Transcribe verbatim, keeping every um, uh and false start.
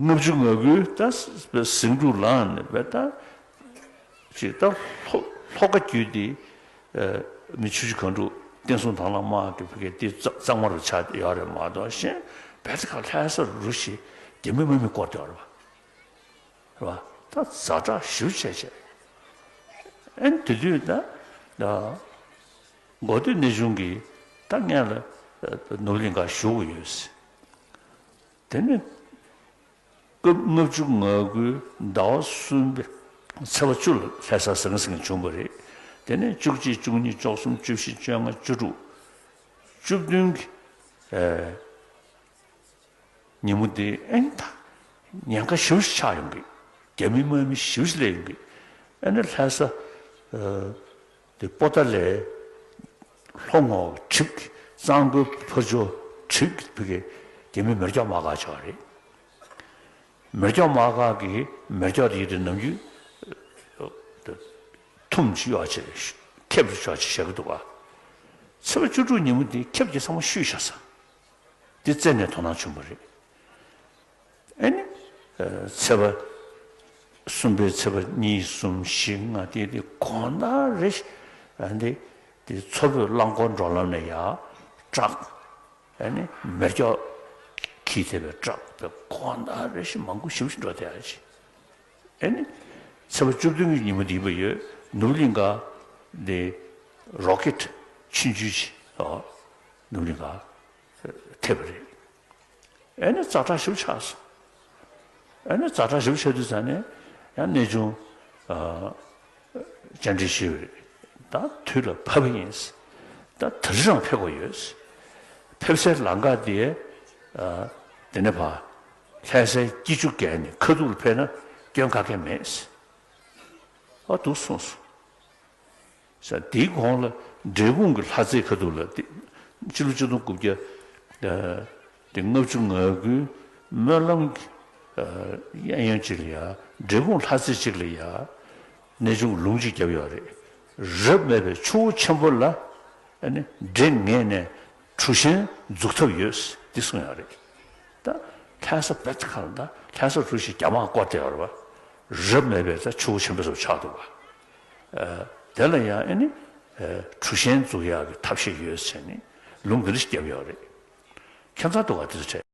ལྔ་བཅུ་ང་དགུའི་ད་ཟིང་འཁྲུག་ལངས་ནས་བས་ད་ཅིག་ད་ལྷོ་ལྷོ་ཁ་བརྒྱུད་དེ་མི་ཆུ་བཞི་སྒང་དྲུག་བསྟན་སྲུང་དྭང་བླངས་དམག་གི་ཕ་གི་དེ་གཙང་མ་རུ་ཆགས་ཡོད་རེད་མ་གཏོགས་གཞན་བལ་ཚ་ཁ་ལྷ་ས་རུ་བཞི་རྒྱ་མི་དམག་མི་བསྐོར་བསྡད་ཡོད་རེད་པ། རེད་པ། ད་ཛ་དྲག་ཞེ་པོ་བྱས་བྱས། ཨན་དེ་དུས་ད་ད་འགོ་སྟོད་གནས་ཆུང་གིས་ད་སྔོན་ལ་ནོར་གླིང་ཁ་བཞུགས་ཡོད། དེ་ནས་སྐབས་ལྔ་བཅུ་ང་དགུའི་ཟླ་བ་གསུམ་པའི་ཚེས་པ་བཅུ་ལ་ལྷ་ས་ཟང་ཟིང་བྱུང་བ་རེད། དེ་ནས་བཅུ་གཅིག་བཅུ་གཉིས་བཅུ་གསུམ་བཅུ་བཞི་བཅོ་ལྔ་བཅུ་དྲུག་བཅུ་བདུན་གྱི་ཉིན་མོ་དེ་ཨེ་ནི་ད་ཉེན་ཁ་ཞེ་པོ་ཞིག་ཆགས་ཡོང་གི། རྒྱ་མི་དམག་མི་ཞེ་པོ་ཞིག་སླེབས་ཡོང་གི། ཨེ་ནི་ལྷ་ས་དེ་པོ་ཏཱ་ལའི་ལྷོ་ངོས་གྲིབ་ཀྱི་གཙང་པོའི་ཕར་ཕྱོགས་གྲིབ་ཀྱི་ཕ་གི་རྒྱ་མི་མེ་སྒྱོགས་དམག་སྒར་ཆགས་རེད། མེ་སྒྱོགས་དམག་སྒར་གྱི་མེ་སྒྱོགས་དེ་ཡི་དེ་ནམ་རྒྱུན་ཐུམ་གཅིག་ཡོད་ཆེ་ཁེབས་རུ་ཆོག་ཆེ་བཞག་གི་འདུག་ག། ཚེས་པ་བཅུ་དྲུག་ཉིན་མོ་དེ་ཁེབས་ཀྱི་ཚང་མ་བཤུས་བཞག་ས། དེ་རྩད་ནས་དོ་སྣང་བྱུང་བ་རེད། ཨེ་ནི། ཚེས་པ། གསུམ་པའི་ཚེས་པ་གཉིས་གསུམ་བཞི་ལྔ་དེ་དེ་དགོང་དག་རེ་བཞིན། ཨ་འདི། དེ་མཚོ་བོད་རླངས་འཁོར་འགྲོ་ལམ་ནས་ཡར་བསྲེགས། ཨེ་ནི་མེ་སྒྱོགས་ཀྱིས་དེད་པའི་བསྲེགས་པའི་དགོང་དག་རེ་བཞིན་མང་པོ་ཞེ་པོ་ཞིག་འགྲོ་བསྡད་ཡ་ཅིག། ཨེ་ནི། ཚེས་པ་བཅུ་བདུན་གྱི་ཉིན་མོ་དེ་ཡིན་པ་ཡོད། ནུབ་གླིང་ག་དེ་རོ་ཀེད་ཆུང་ཆུང་ཅིག་ཨོ། ནུབ་གླིང་ག་ཐེབས་པ་རེད། ཨེ་ནི་ཛ་དྲག་ཞེ་པོ་ཆགས་སོང་། ཨེ་ནི་ཛ་དྲག་ཞེ་པོ་ཆགས་དུས་ཙང་ནས་ཡང་གནས་ཆུང་བཅར་འདྲི་ཞུས་པ་རེད། ད་དུས་ལ་བབ་པ་ཡིན། ད་དེ་རིང་རང་ཕེབས་དགོས་ཡོད། ཕེབས་སའི་ལམ་ཁ་དེ་དེ་ནས་ཕར་ལྷ་སའི་སྐྱིད་ཆུ་བརྒལ་ནས་ཁ་ཐུག་ལ་ཕེབས་ན་སྐྱོན་ག་གེ་མེད། ཨ་འདུག་གསུངས་སོང་། ས་དེའི་གོང་ལ་འབྲས་སྤུངས་ཀྱི་ལྷ་རྩེའི་ཁ་ཐུག་ལ་དེ་ཕྱི་ལོ་ཆིག་སྟོང་དགུ་བརྒྱ་དེ་ལྔ་བཅུ་ང་དགུའི་སྨོན་ལམ་གྱི་གཡས་གཡོན་གཅིག་ལ་ཡ་འབྲས་སྤུངས་ལྷ་རྩེ་གཅིག་ལ་ཡ་གནས་ཆུང་ལུང་གཅིག་བརྒྱབ་ཡོད་རེད། རབ་མེད་པའི་ཆུ་བོ་ཆེན་པོ་ལ་ཨ་ནི་འདྲེ་ངན་ནས་གྲུ་གཞོན་འཛུགས་ཐབས་ཡོད་འདི་གསུངས་ཡོད་རེད། ད་ལྷ་ས་བེད་ཁ་ལ་ད་ལྷ་ས་གྲུ་བཞི་རྒྱ་དམག་བསྐོར་བསྡད་ཡོད་རེད་པ། རབ་མེད་པའི་ད་ཆུ་བོ་ཆེན་པོ་ཚོ་ཆགས་འདུག་པ། དེ་ལ་ཡང་ཨེ་ནི། གྲུ་གཞོན་འཛུགས་ཡག་གི་ཐབས་ཤེས་ཡོད་ཟེར་ནས་ལུང་འདི་འདྲ་ཞིག་བརྒྱབ་ཡོད་རེད། ཁྱད་མཚར་འདུག་ག་དེ་ཚོ་བྱས།